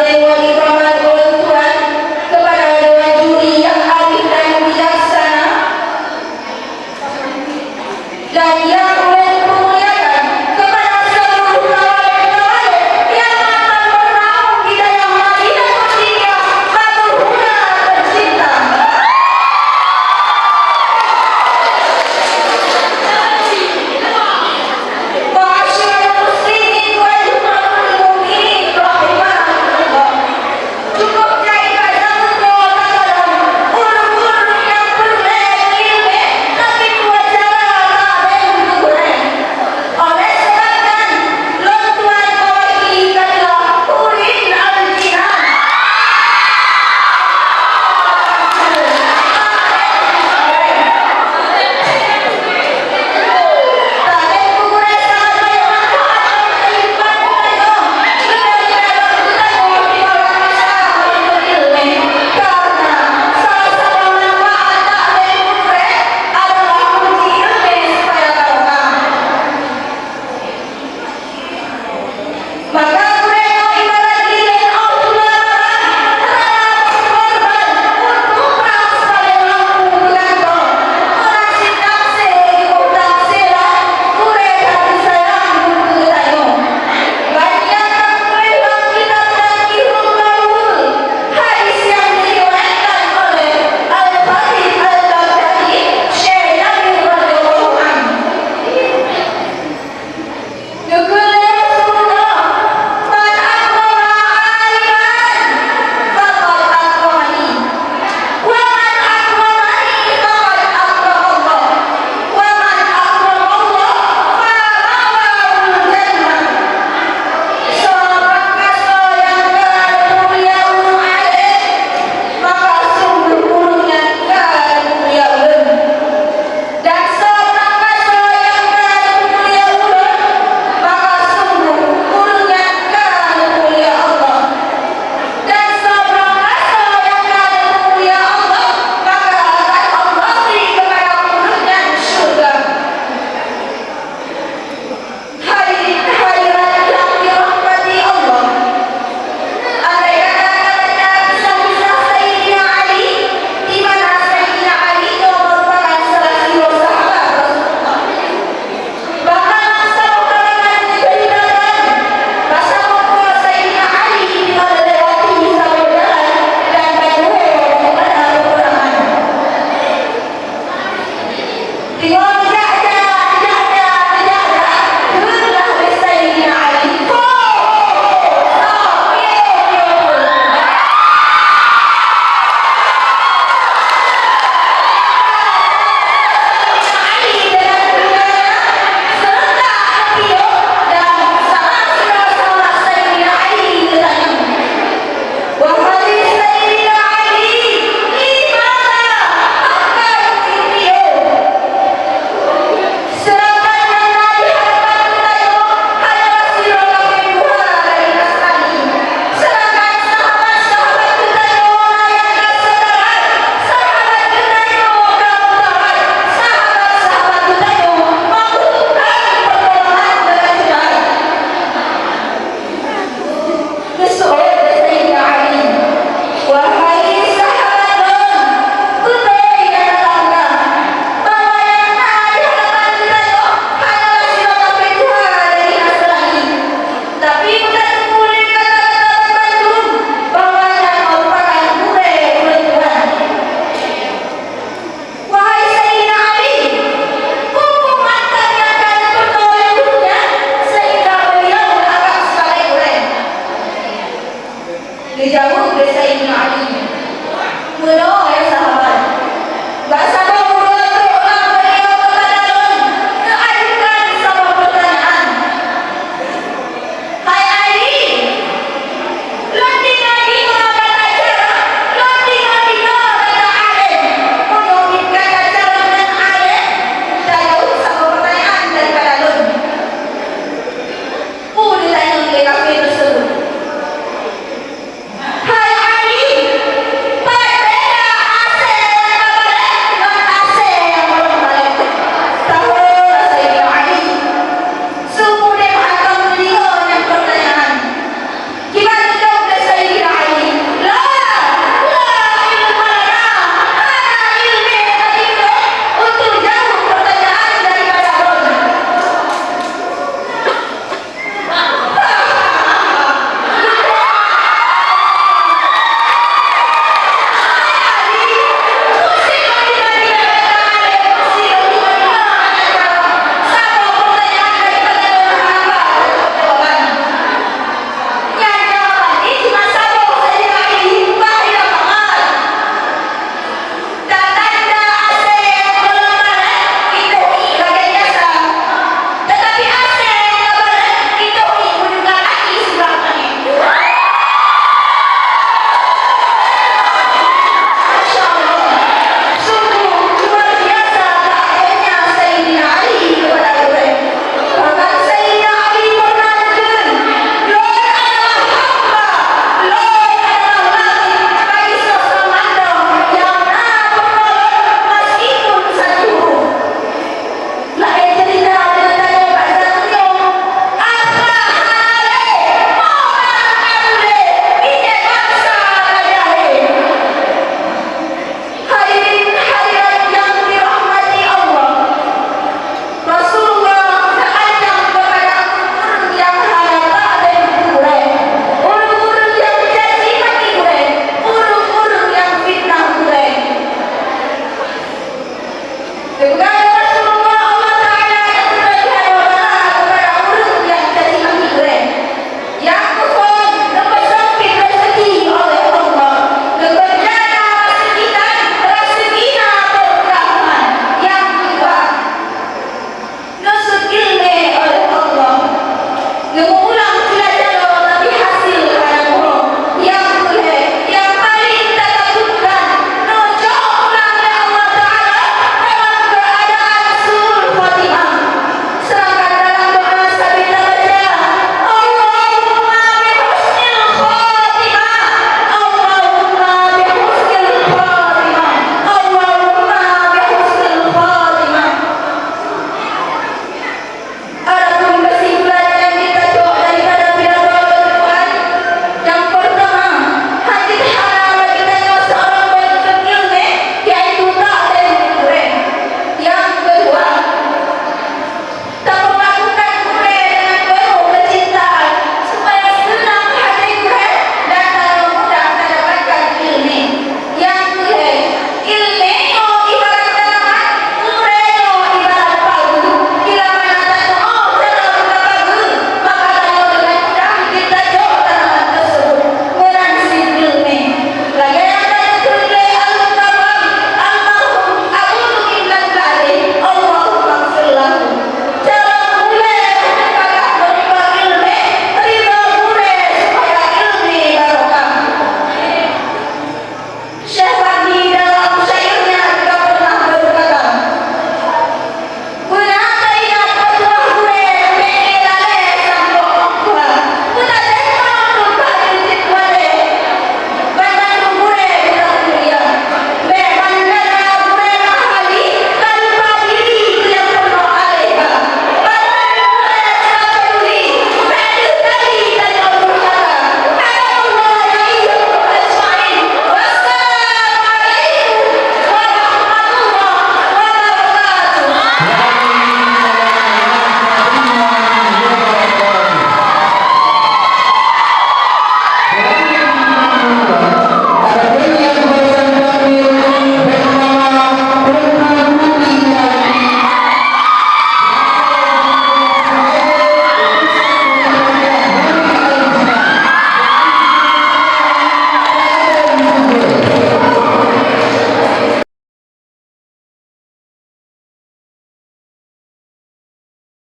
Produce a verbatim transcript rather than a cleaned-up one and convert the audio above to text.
Dewan Kehormatan ulôn tuan, kepada dewan juri yang adil dan bijaksana, dan yang ulôn muliakan, kepada seluruh kawan-kawan yang akan bernaung di dalam Madinah Mulia, Batu Huna tercinta. Ma'asyiral muslimin wal mu'minin rahimakumullah. Cukup jai ka sameutoe takalon ureueng-ureueng nyang peureulèe ileumèe, tapi peue cara tabeng keu gurèe. Oleh sebab nyan, lôn tuan mewakili keudua Hurin Al-Jinan. Maka gurèe nyoe ibarat lilén óh tulah barang, rana korban untuk prang sebagai lampu peugantoe. Meunan cit tamsé jiboh tamsé lah, gurèe that geusayang keu geutanyoe. Ban nyang ka geutuléh lam kitab Tazkirul Qaul, hadis nyang diriwayatkan oleh Al-Khatib Al-Baghdadi, Syekh Nabil radhiyallahu anhu. Geukheun lé Rasulullah, "Man akrama aliman, faqad akramani. Wa man akramani, faqad akramallah. Wa man akramallah, fa ma'wahul jannah." Soe meukaso nyang ka neumulia ureueng além, maka sunggoh ureueng nyan ka neumulia ulôn. Dan soe meukaso nyang ka neumulia ulôn, maka sunggoh ureueng nyan ka neumulia Allah. Dan soe meukaso nyang ka neumulia Allah, maka akan Allah bri keupada ureueng nyan syeuruga. Hadirin hadirat nyang dirahmati Allah. Andai kata ka baca kisah-kisah Saidina Ali, di mana Saidina Ali nyoe meurupakan salah sidroe sahabat Rasulullah. Bahkan lam saboh karangan diceuritakan, masa meutuah Saidina Ali teungoh lewati saboh jalan dan ka jihôi bak peupeurangan. Teungoh geujak-jak, geujak-jak, geujak-jak, kheun lah lé Saidina Ali, "Ho, ho, ho, stop, piôh, piôh, piôh." Saidina Ali dalam keudroe serentak geupiôh dan salah sidroe sahabat Saidina Ali geutanyong, "Wahai Saidina Ali, limana akan dipiôh?" Seudangkan nyang na di hadapan geutanyoe hanyalah sidroe kafé tuha dari Nasrani. Seudangkan sahabat-sahabat geutanyoe na nyang ka sakarat, sahabat geutanyoe ka meukarat, sahabat-sahabat geutanyoe membutuhkan pertolongan dengan cepat. Geuseuôt lé Saidina Ali, "Wahai sahabat lôn, beutôi nyang takalon, bahwa nyang na di hadapan geutanyoe hanyalah sidroe kafé tuha dari Nasrani. Tapi meutateupeue lé kata-kata banmandum bahwa nyan meurupakan gurèe ulôn tuan." Wahai Saidina Ali, peue mantong nyang ka neupeutoe lé gurèe nyan sehingga beliau neuanggab sebagai gurèe? Geujaweueb lé Saidina Ali, "Meunoe, ya sahabat, basa